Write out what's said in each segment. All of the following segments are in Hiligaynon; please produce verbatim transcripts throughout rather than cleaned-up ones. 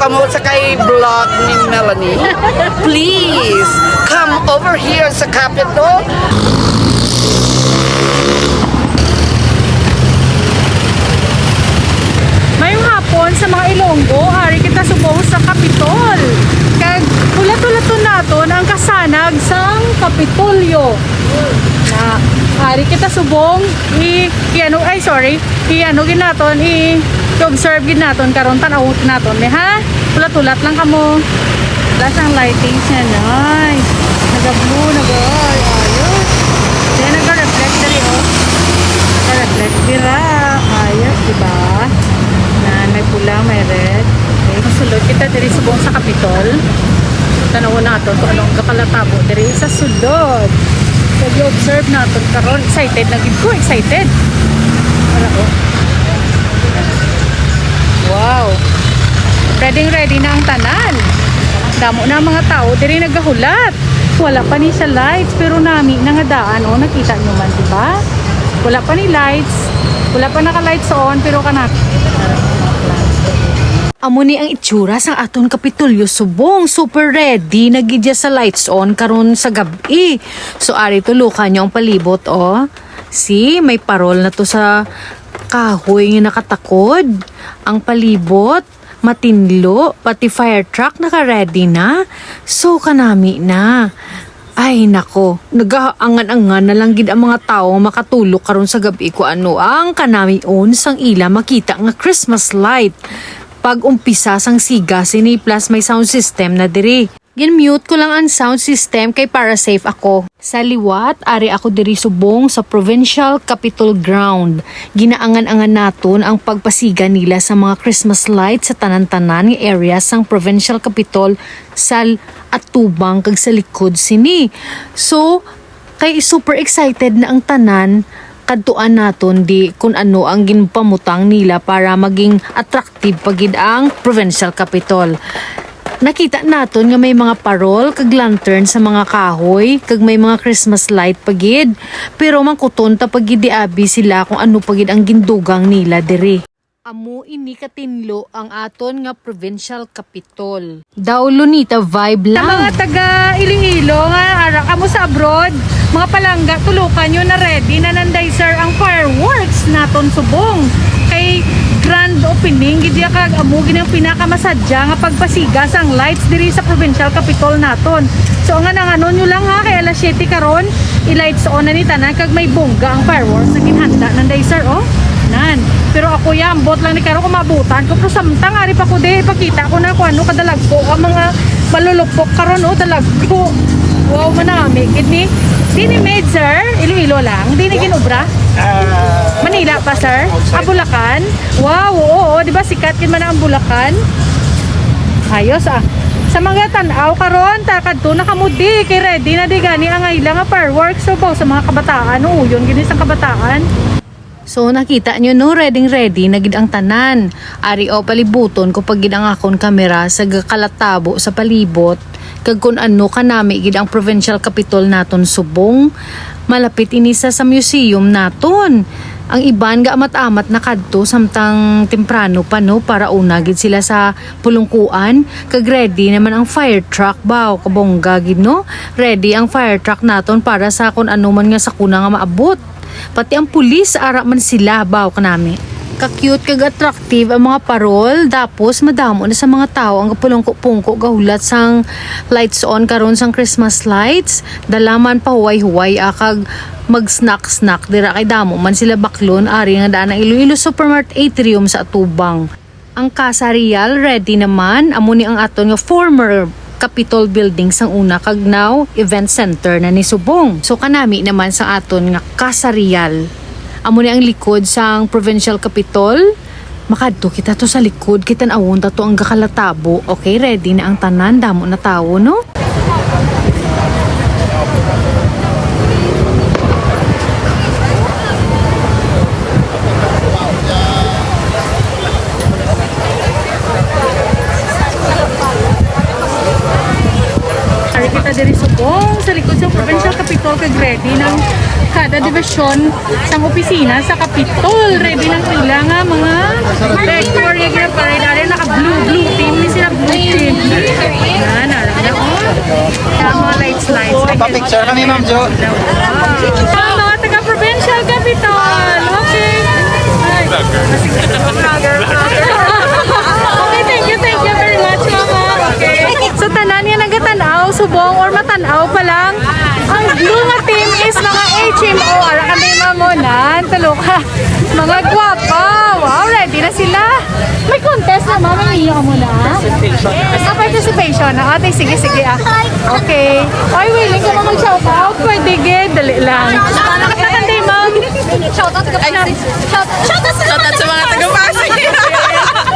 Amo sa kay vlog ni Melanie. Please, come over here sa Capitol. Mayong hapon sa mga Ilonggo, ari kita subong sa Capitol. Kag hulat-hulaton naton ang kasanag sang Kapitolyo. Na, ari kita subong i, i ano, ay, sorry, i ano gid naton, i, i-observe gid naton karon, tan-aw naton ni, ha? Hulat-hulat lang kamo. Plus ang lighting siya, nice. Naga-blue, naga, ay, ayos. Then, naga-reflect diri, oh. Naga-reflect dira. Ayos, di ba? Yan, may pula, may red. Okay. Masulod kita diri subong sa Capitol. Tan-awon naton kung anong gakalatabo diri sa sulod. So, i-observe naton karon. Excited na gid ko, excited. Wala, oh. Wow. Ready, ready na ang tanan. Damo na ang mga tao diri nagahulat. Wala pa ni siya lights, pero nami na nga daan, oh, nakita nyo man, di ba? Wala pa ni lights, wala pa naka-lights on, pero kana. Amo ni ang itsura sang aton Kapitolyo subong. Super ready na gid ya sa lights on karon sa gab-i. So, ari, tulokan nyo ang palibot, oh. See, may parol na to sa kahoy nga nakatakod. Ang palibot, matinlo, pati fire truck naka-ready na. So, kanami na. Ay, nako, nagaangan-angan na lang gid ang mga tawo nga makatulok karon sa gab-i kung ano ang kanamion sang ila makita nga Christmas light. Pag-umpisa sang siga sini, plus may sound system na diri. Gin-mute ko lang ang sound system kay para safe ako. Sa liwat, ari ako diri subong sa Provincial Capitol Ground. Ginaangan-angan naton ang pagpasiga nila sa mga Christmas lights sa tanan-tanan nga area sang Provincial Capitol sa l-, atubang kag sa likod sini. So, kay super excited na ang tanan, kadtuan naton di kun ano ang ginpamutang nila para maging attractive pa gid ang Provincial Capitol. Nakita naton nga may mga parol kag lantern sa mga kahoy, kag may mga Christmas light pa gid. Pero mangkuton ta pa gid di abi sila kung ano pa gid ang gindugang nila diri. Amo ini katinlo ang aton nga Provincial Capitol. Daw Lunita vibe lang. Sa mga taga Iloilo nga ara kamo sa abroad, mga palangga, tulokan nyo na ready na nanday sir ang fireworks naton subong. Kay grand opening gid ya, kag amo gid ang pinakamasadya nga pagpasiga sang lights diri sa Provincial Capitol naton. So, ang nanganon nyo lang ha, kay alas siyete karon, i-lights on na ni tanan, kag may bongga ang fireworks na ginhanda nanday sir, oh. Nan. Pero ako ya, ambot lang ni karon kung maabutan ko. Pero samtang ari pa ko di, ipakita ko na kung ano kadalagko ang mga malulupok karon, oh, dalagko. Wow, manami gid ni. Di ni made, sir? Iloilo lang? Di ni ginobra? Ah, Manila pa, sir? Ah, Bulacan? Wow, oo, oo. Di ba sikat gid man ang Bulacan? Ayos, ah. Sa mga tan-aw karon, ta kadto na kamo di, kay ready na di gani ang ila nga fireworks. So, baw sa mga kabataan, uuyon gini sa kabataan. So, nakita nyo, no, ready-ready na gid ang tanan. Ari, o, palibuton ko pa gid ang akon kamera sa gakalatabo sa palibot, kag kun ano kanami gid ang Provincial Capitol naton subong. Malapit ini sa, sa museum naton. Ang iban gaamat-amat na kadto samtang temprano pa, no, para una gid sila sa pulungkuan, kag ready naman ang fire truck, baw, kabongga gid, no? Ready ang fire truck naton para sa kun ano man nga sakuna nga maabot. Pati ang pulis, ara man sila, baw, kanami. Ka-cute kag attractive ang mga parol, tapos madamo na sa mga tawo ang gapulungko-pungko gahulat sang lights on karon sang Christmas lights. Dala man pahuway-huway, ah, kag mag-snack-snack dira kay damo man sila baklon ari nga daan ang Iloilo Supermart Atrium sa atubang. Ang Casa Real ready naman. Amo ni ang aton nga former Capitol Building sang una, kag now event center na ni subong. So, kanami naman sa aton nga Casa Real. Amo ni ang likod sang Provincial Capitol. Makadto kita to sa likod, kay tan-awon ta to ang gakalatabo. Okay, ready na ang tanan, damo na tawo, no? Ari kita diri subong sa likod sa Provincial Capitol, kag ready ng kada division sang opisina sa Capitol. Ready ng ila nga mga decor, nga ginaparade. Ari, naka-blue, blue team ni sila. Picture kami, Ma'am Jo. Mga taga Provincial Capitol. Okay. Okay, thank you, thank you very much, Mama. Okay. So, tanan nga nagatan-aw, subong or matan-aw pa lang, ang blue nga team is mga H M O. Ara ka na yung mamunan. Tulo ka. Mga gwapa. Wow, ready na sila. May contest na, Mama. May iyo mo na. Ah, participation. Ah, okay, sige, sige. Ah. Okay. Ay, willing ka ba mag-shout out? Pwede, gid. Dali lang. Nakatandem, Ma'am. Shout out ka pa. Ay, shout out. Shout out sa mga taga-Pasig.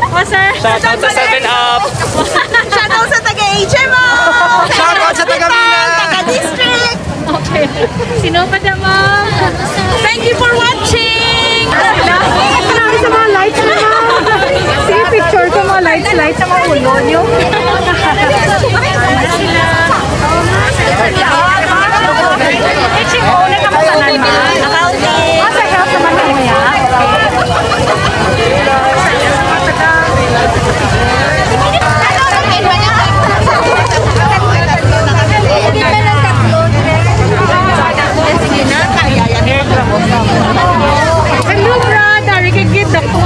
Oh, sir. Shout out sa Seven Up. Shout out sa taga-H M O. Shout out sa taga-Milan. Taga-district. Okay. Sino pa dyan, Ma'am? Thank you for watching. Marami sa mga lights na, Ma'am. Sige, picture ko mga lights, lights sa mga ulo nyo. Asa health naman mo ya? Hello, brad. Dari kay gid ako.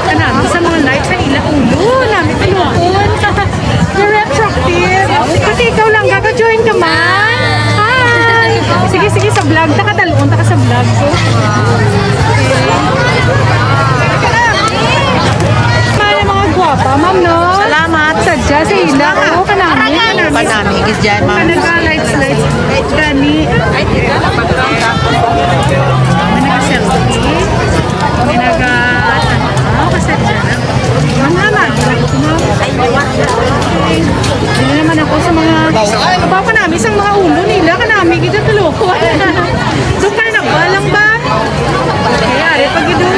Kanami sa mga lights sa ila ulo, nami tulungon. Very attractive. Kasi ikaw lang, kaka-join ka man. Hi! Sige, sige, sa vlog. Taka dalon, taka sa vlog ko. May mga gwapa, ma'am, no? Salamat. Sadya sa ila. Oo, kanami. Kanami, gid yan, ma'am. Kanami, lights, lights. Gani. May nag-selfie. May nag-, ah, ah, pasadya na. Ang haba, ano naman ako sa mga, aba, kanami sa mga ulo nila, kanami kita tulungan. So, carnival lang ba? Kaya, ari, pag idol.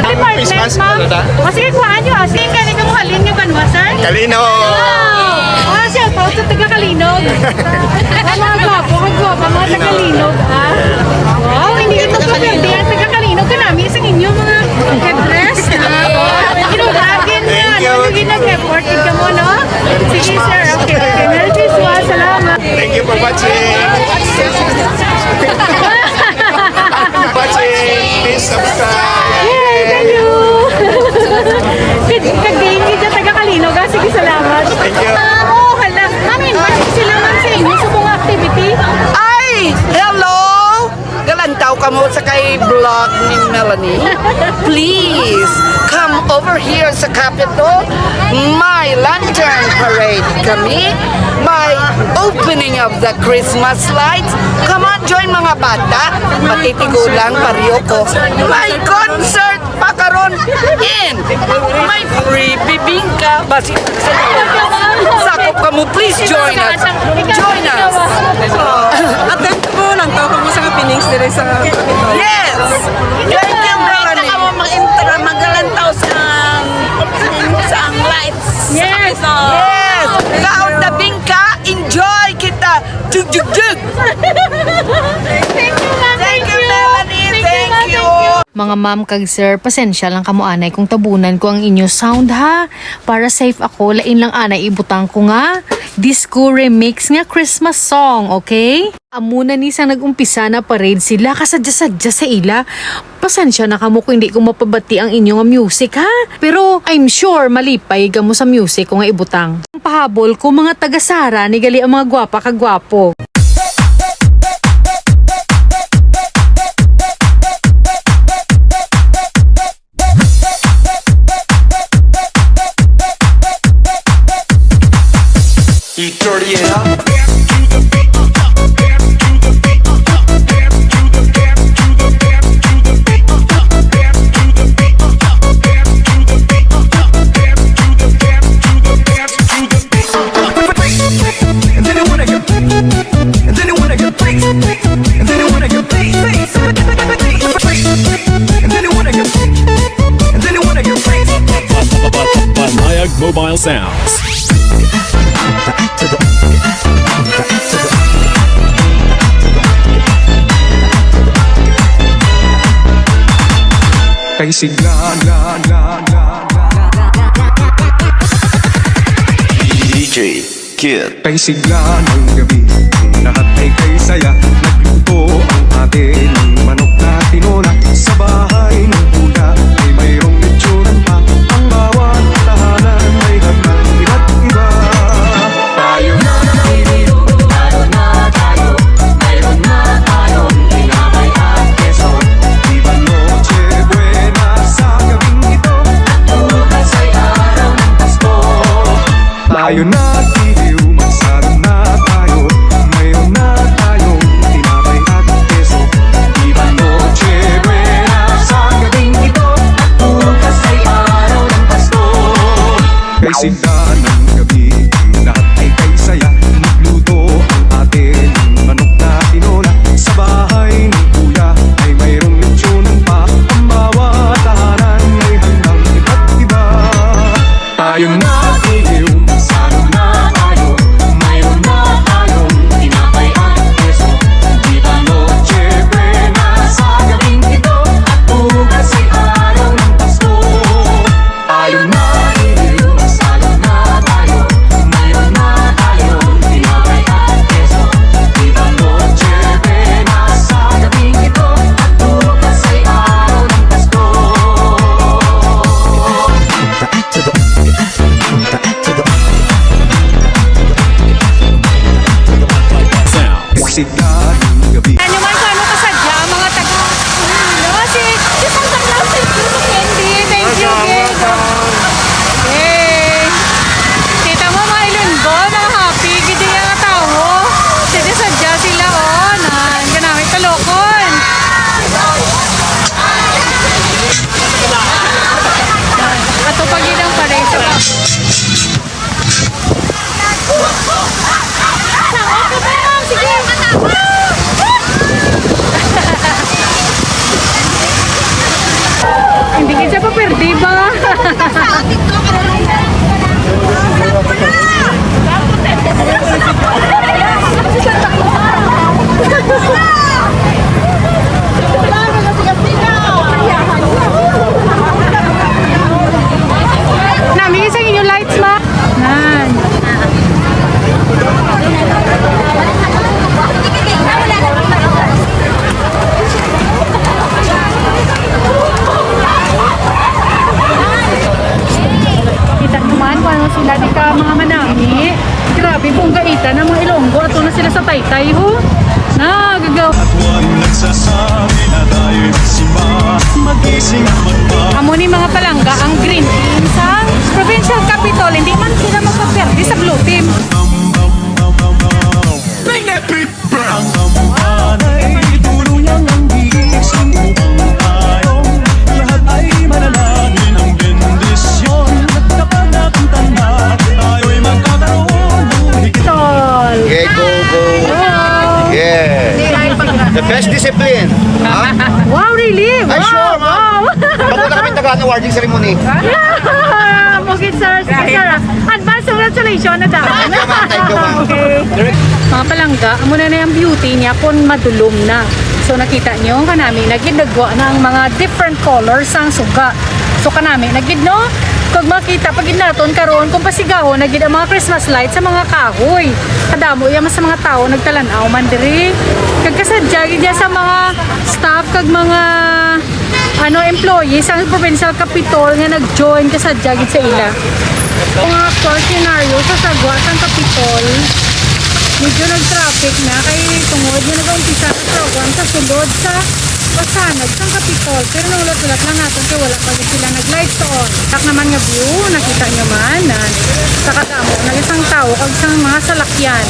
Happy Christmas, ma'am. Ano ta? O, sige, kuhaan nyo. O, sige, kani ka mo halin nyo, banwa, sir? Kalino. Ah, shout out sa taga Kalinog. Ang mga gwapo, ang gwapo, mga taga Kalinog, ah. Wow, hindi ito pa pwede. Ang taga Kalinog, kanami sa inyo, mga headdress, ah. Kinuha, gin-, Thank you. Ano, gin-, nag-effort, gid ka mo, no? Sige, sir. Okay, okay. Merry Christmas. Salamat. Thank you for watching. Watching, please subscribe. Yay, thank you. Kag-, kag-, kag-, taga Kalinog, ah. Sige, salamat. Thank you. Ah, oh, hala. Ma'am, invite sila, ma'am, sa inyo sa mga activity. Ay, hello! Galantaw kamo sa kay vlog ni Melanie. Please, come over here sa Capitol. May lantern parade kami. May opening of the Christmas lights. Come on, join, mga bata. Pati tigulang, pareho ko. May concert pa karon. And may free bibingka. Basi sakop kamo, please join us. Join us. Attend ko lang to kung sa happenings dire sa Capitol. Yes! Thank you, Melanie. Kamo mag-intra, magalantaw sa, sa lights. Yes. Yes! Kaon na bingka, enjoy kita. Jug, jug, jug! Thank you, ma'am. Thank you, Melanie. Thank you, ma'am. Thank you. Mga ma'am kag sir, pasensya lang kamo anay kung tabunan ko ang inyo sound, ha. Para safe ako, lain lang anay ibutang ko nga disco remix nga Christmas song, okay? Amo na ni sang nag-umpisa na parade sila, kasadya-sadya sa ila. Pasensya na kamo kung hindi ko mapabati ang inyo nga music, ha? Pero I'm sure malipay kamo sa music ko nga ibutang. Ang pahabol ko, mga taga Sara, ni gali ang mga gwapa kag gwapo. Dirty it up. And then you wanna get, and then you wanna get, and then you wanna get, and then you wanna get, and then you wanna get. Panayag Mobile Sounds. Kay sigla, Kid. Kay sigla ng gabi, lahat ay kay saya. Nagluto ang ate ng manok na tinola. Sa bahay ng kuya ay mayroong lechonan pa. Ang bawat tahanan may handang iba't iba. Tayo na, tayo na, tayo. Mayroon na tayong tinapay at keso. Viva Noche Buena sa gabing ito. At bukas ay araw ng Pasko. Tayo na, tiyo, magsalo na tayo. Mayroon na tayong tinapay at keso. Viva Noche Buena sa gabing ito. At bukas ay araw ng Pasko. Kay sigla ng gabi, lahat ay kay saya. Nagluto ang ate ng manok na tinola. Sa bahay ng kuya ay mayroong lechonan pa. Ang bawat tahanan may handang iba't iba. Tayo na, tiyo, magsalo na tayo. Mayroon na tayong tinapay at keso. Viva Noche Buena sa gabing ito. At bukas ay araw ng Pasko. Tayo na, tiyo, magsalo na tayo. Mayroon na tayong tinapay at keso. Viva Noche Buena sa gabing ito. At bukas ay araw ng Pasko. Sigla ng gabi. Ano man kung ano kasadya ang mga taga Iloilo. Si, si Santa Claus, thank you sa candy. Thank you, Welcome, Gil. Welcome. Yay! Kita mo, mga Ilonggo, mga happy gid ang tawo. Sige, sadya sila, oh, na, ang ganamit kalokon. Ato pa gid ang pareso. Hindi ka siya paperde ba? Nami sa inyo lights, ma? Nan. Kita naman kung ano sila di ka mga manami. Grabe, bongga ita na mga Ilonggo. Ato na sila sa taytay, ho. Nagagaw. Buwan nagsasabi na tayo'y magsimba. Magising na magpa- Amo ni mga palangga ang Green Team sa Provincial Capitol. Hindi man sila magpaperde sa Blue Team. Bring that beat back. Ang kabuhanay, tuluyang ang gising upang tayo lahat ay manalangin ng bendisyon. At kapag nakita na, tayo'y magkakaroon ng Tol. Yeah, go, go. Hello. Yeah. The best discipline. Ha? Wow, really? Ay, Wow, sure, ma'am. wow. Bago na kami tagaan ng awarding ceremony. Yeah! Mugit, sir. Sige, sir. Advance congratulations na daw. Thank you, ma'am. Thank you, ma'am. Okay. Mga palangga, amo na na yung beauty niya kung madulom na. So, nakita nyo, kanami, nagidagwa na ang mga different colors sang suga. So, kanami na gid, no? Kag makita pa gid naton karon kung pasigahon na gid ang mga Christmas lights sa mga kahoy. Kadamo iya man sa mga tawo nagtalanaw man diri. Kag kasadya gid iya sa mga staff kag mga, ano, employees sang provincial capitol nga nag-join, kasadya gid sa ila. Ang actual scenario sa sagwa sang Capitol, medyo nag-traffic na kay tungod nga nag-umpisa ang program sa sulod sa pasanag sang Capitol. Pero nahulat-hulat lang naton kay wala pa gid sila nag-lights on. Tak naman nga view, nakita nyo man na sa kadamo na isang tawo kag isang mga salakyan.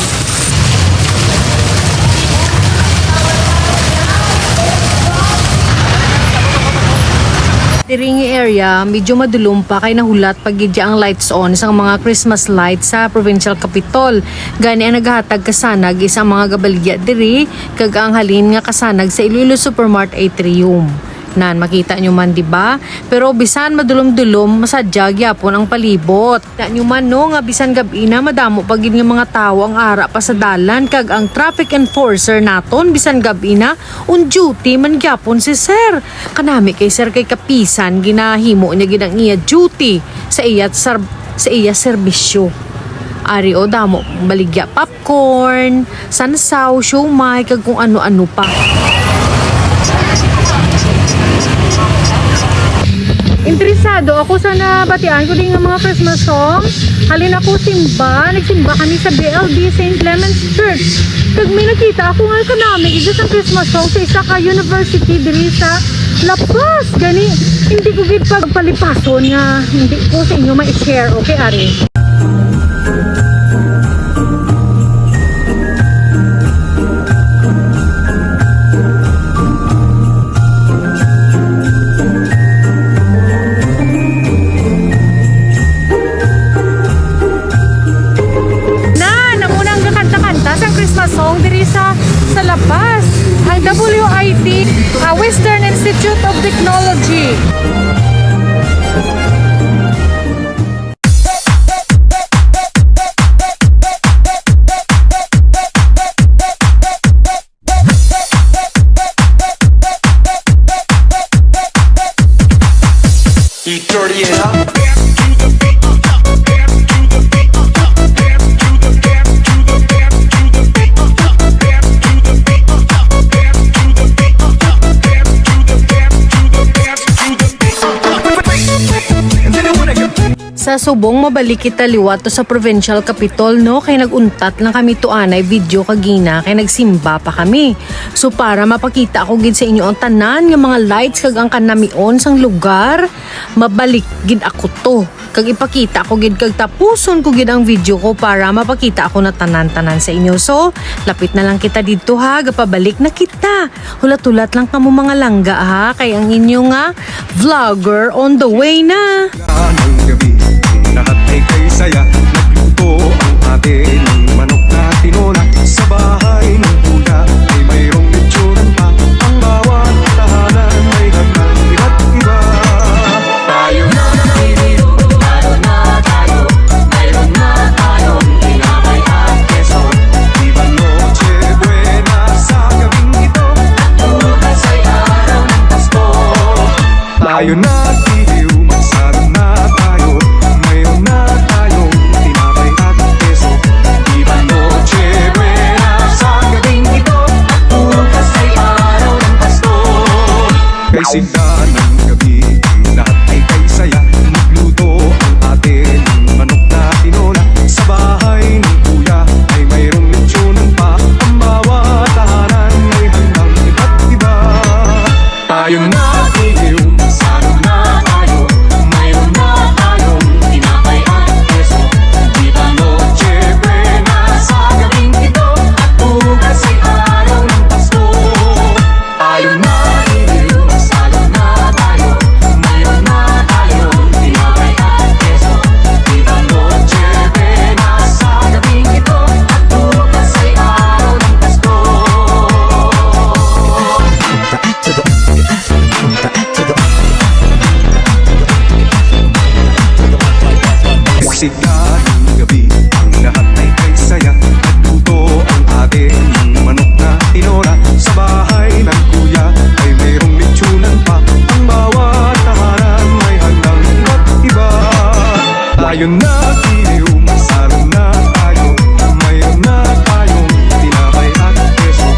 Diri nga area, medyo madulom pa kay nahulat pa gid ang lights on sang mga Christmas lights sa Provincial Capitol. Gani ang nagahatag kasanag is ang mga gabaligya diri, kag ang halin nga kasanag sa Iloilo Supermart Atrium. Nan, makita nyo man, di ba? Pero bisan madulom-dulom, masadya gyapon ang palibot. Kita nyo man, no, nga bisan gab-i na, madamo pa gid nga mga tawo ang ara pa sa dalan, kag ang traffic enforcer naton, bisan gab-i na, on duty man gyapon si sir. Kanami kay sir kay kapisan, ginahimo niya gid ang iya duty sa iya sar-, sa iya serbisyo. Ari o, damo baligya, popcorn, sansaw, siomay, kag kung ano-ano pa. Interesado ako sa nabatian ko din nga mga Christmas song. Halin ako simba, nagsimba kami sa B L D Saint Clement's Church. Kag may nakita ako nga kanami, isa sa Christmas song sa isa ka university diri sa La Paz. Gani, hindi ko gid pagpalipason nga hindi ko sa inyo ma-share. Okay, ari. Na, namo nang gakanta-kanta sang Christmas song diri sa, sa La Paz, ang W I T, ah, Western Institute of Technology. Sa subong mabalik kita liwat to sa provincial capitol, no? Kay nag-untat lang kami to anay video kagina, kay nagsimba pa kami. So, para mapakita ko gid sa inyo ang tanan nga mga lights kag ang kanamion sang lugar, mabalik gid ako to. Kag ipakita ko gid kag tapuson ko gid ang video ko para mapakita ako na tanan-tanan sa inyo. So, lapit na lang kita didto ha, gapabalik na kita. Hulat-hulat lang kamo, mga langga, ha, kay ang inyo nga vlogger on the way na. Ng gabi, lahat ay kay saya. Nagluto ang ate ng manok na tinola. Sa bahay ng kuya ay mayroong lechonan pa. Ang bawat tahanan may hagdan iba't iba. Tayo na, tayo na, tayo. Mayroon na tayong tinapay at keso. Viva Noche Buena sa gabing ito. At bukas ay araw ng Pasko. Tayo na, tiliw, magsalon na tayo. Mayroon na tayong tinapay at keso. Viva Noche Buena sa gabing ito. At bukas ay araw ng Pasko. Kay sigla ng gabi, lahat ay kay saya. Nagluto ang ate ng manok na tinola. Sa bahay ng kuya ay mayroong lechonan pa. Ang bawat tahanan may handang iba't iba. Tayo na, tiliw, magsalo na tayo. Mayroon na tayong tinapay at keso. Viva Noche Buena sa gabing ito. At bukas ay araw ng Pasko. Tayo na, tiliw, magsalo na tayo. Mayroon na tayong tinapay at keso. Viva Noche Buena sa gabing ito. At bukas ay araw ng Pasko. Sigla ng gabi, ang lahat ay kay saya. Nagluto ang ate ng manok na tinola. Sa bahay ng kuya ay mayroong lechonan pa. Ang bawat tahanan may handang iba't iba. Tayo na, tiliw, magsalo na tayo. Mayroon na tayong tinapay at keso.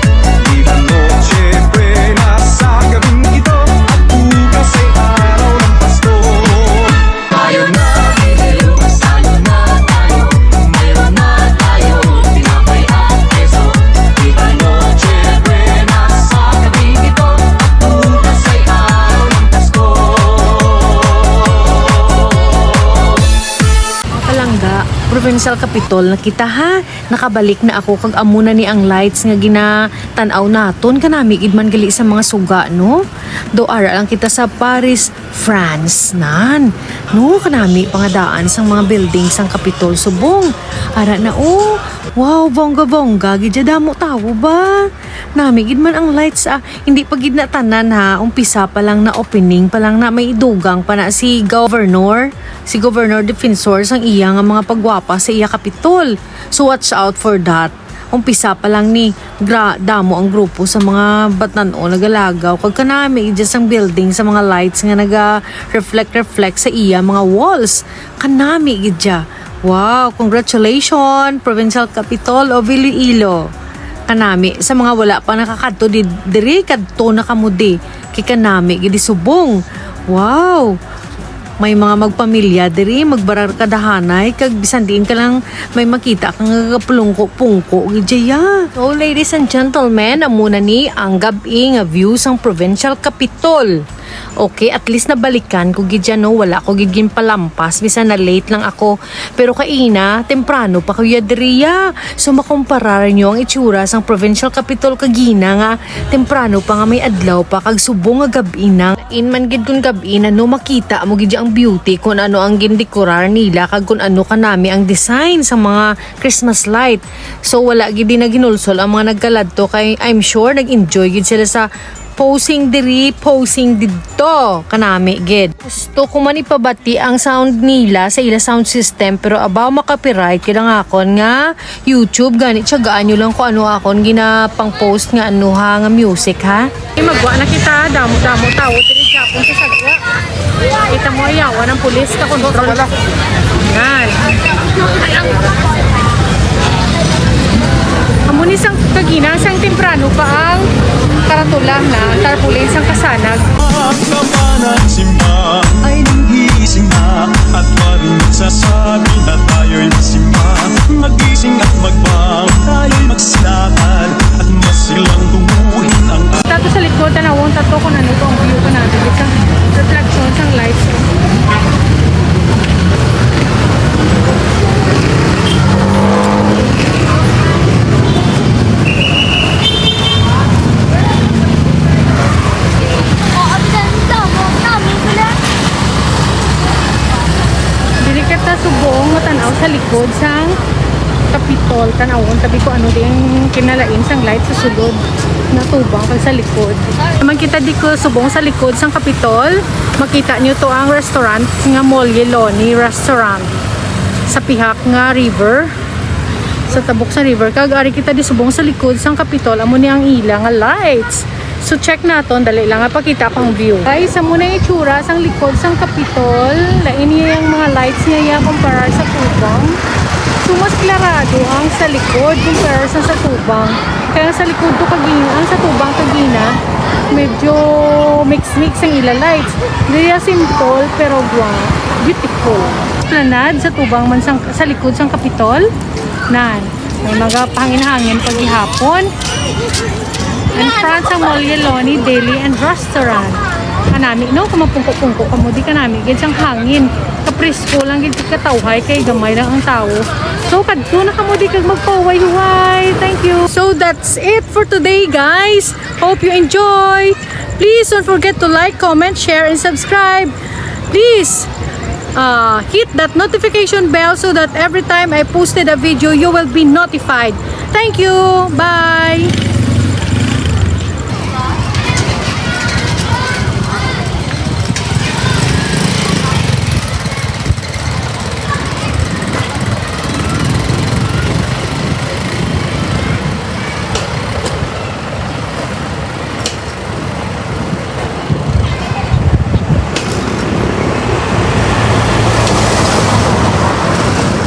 Viva Noche Buena sa gabing ito. At bukas ay araw ng Pasko. Tayo na, tiliw, magsalo na tayo. Mayroon na tayong tinapay at keso. Viva Noche Buena sa gabing ito. At bukas ay araw ng Pasko. Palangga, Provincial Capitol na kita, ha. Nakabalik na ako kag amo na ni ang lights nga ginatan-aw naton. Kanami gid man gali sa mga suga, no? Do ara lang kita sa Paris, France, nan. No, kanami pa nga daan sang mga building sang Capitol subong. Ara na, oh. Wow, bongga-bongga gid ya, damo tawo ba? Nami gid man ang lights, ah. Hindi pa gid na tanan, ha. Umpisa pa lang na, opening pa lang na, may idugang pa na si Governor, si Governor Defensor sang iya nga mga pagwapa sa iya Capitol. So watch out for that. Umpisa pa lang ni, gra-, damo ang grupo sa mga batan-on nagalagaw. Kag kanami gid ya sang building sa mga lights nga naga-reflect-reflect sa iya mga walls. Kanami gid ya. Wow, congratulations, Provincial Capitol of Iloilo. Kanami, sa mga wala pa nakakadto di, diri, kadto na kamo di. Kay kanami gid subong. Wow! May mga magpamilya diri, magbarkadahanay, kag bisan diin ka lang may makita ka nga gapulungko-pungko gid dya. So, ladies and gentlemen, amo na ni ang gab-i nga view sang Provincial Capitol. Okay, at least nabalikan ko gid dya, no? Wala ko gid ginpalampas, bisan na late lang ako. Pero kaina, temprano pa ko ya diri, ya. So, makumparar nyo ang itsura sang Provincial Capitol kagina nga temprano pa nga may adlaw pa kag subong nga gab-i na. In man gid kun gab-i na, no, makita mo gid ang beauty kun ano ang gindekorar nila kag kun ano kanami ang design sa mga Christmas light. So, wala gid di naghinulsol ang mga nagkaladto kay I'm sure nag-enjoy gid sila sa posing diri, posing didto. Kanami gid. Gusto ko man ipabati ang sound nila sa ila sound system, pero abaw ma-copyright gid ang akon nga YouTube, gani tiyagaan nyo lang kung ano akon ginapang-post nga ano ha, nga music ha. Magwa na kita, damo-damo tawo diri gihapon sa sagwa. Kita mo, ayawan ang pulis ka kontrol. Yan. Amo ni sang kagina, sang temprano pa ang karatula na tarpaulin sang kasanag. Ang kapanan simba ay nang gising na, at maring nagsasabi na tayo'y simba. Magising at magbang, tayo'y magsilakal, at masilang tunguhin ang Tato sa likod, tanawon tato kung ano to ang view ko natin. Sa reflection sang lights. Dili kita subong matan-aw sa likod sang Kapitol. Tan-awon tabi ko ano di ang kinalain sang light sa sulod na tubang kag sa likod. Naman kita di ko subong sa likod sang Kapitol. Makita nyo to ang restaurant nga Molyelony Restaurant sa pihak nga river. Sa tabok sa river. Kag ari kita di subong sa likod sang Kapitol. Amo ni ang ila nga lights. So, check naton, dali lang nga pakita ko ang view. Guys, amo na itsura sang likod sang Kapitol. Lain niya ang mga lights niya ya kumparar sa tubang. So, mas klarado ang sa likod kumparar sa, sa tubang. Kaya sa likod ko kagina, ang sa tubang kagina, medyo mix-mix ang ila lights. Diri simple pero gwa, beautiful. Esplanade sa tubang man sang, sa likod sang Kapitol. Nan. May mga pahangin-hangin pa gihapon. In front sa Molyelony Deli and Restaurant. Kanami, no? Kung mapungko-pungko ka mo, di kanami. Gid siyang hangin. Kapresko lang, gid katawhay, kay gamay lang ang tawo. So, kadto na kamo di kag magpahuway-huway. Thank you. So, that's it for today, guys. Hope you enjoy. Please don't forget to like, comment, share, and subscribe. Please, uh, hit that notification bell so that every time I posted a video, you will be notified. Thank you. Bye.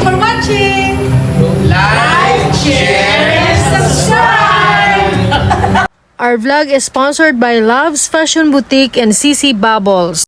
For watching. Like, share, and subscribe. Our vlog is sponsored by Love's Fashion Boutique and C C Bubbles.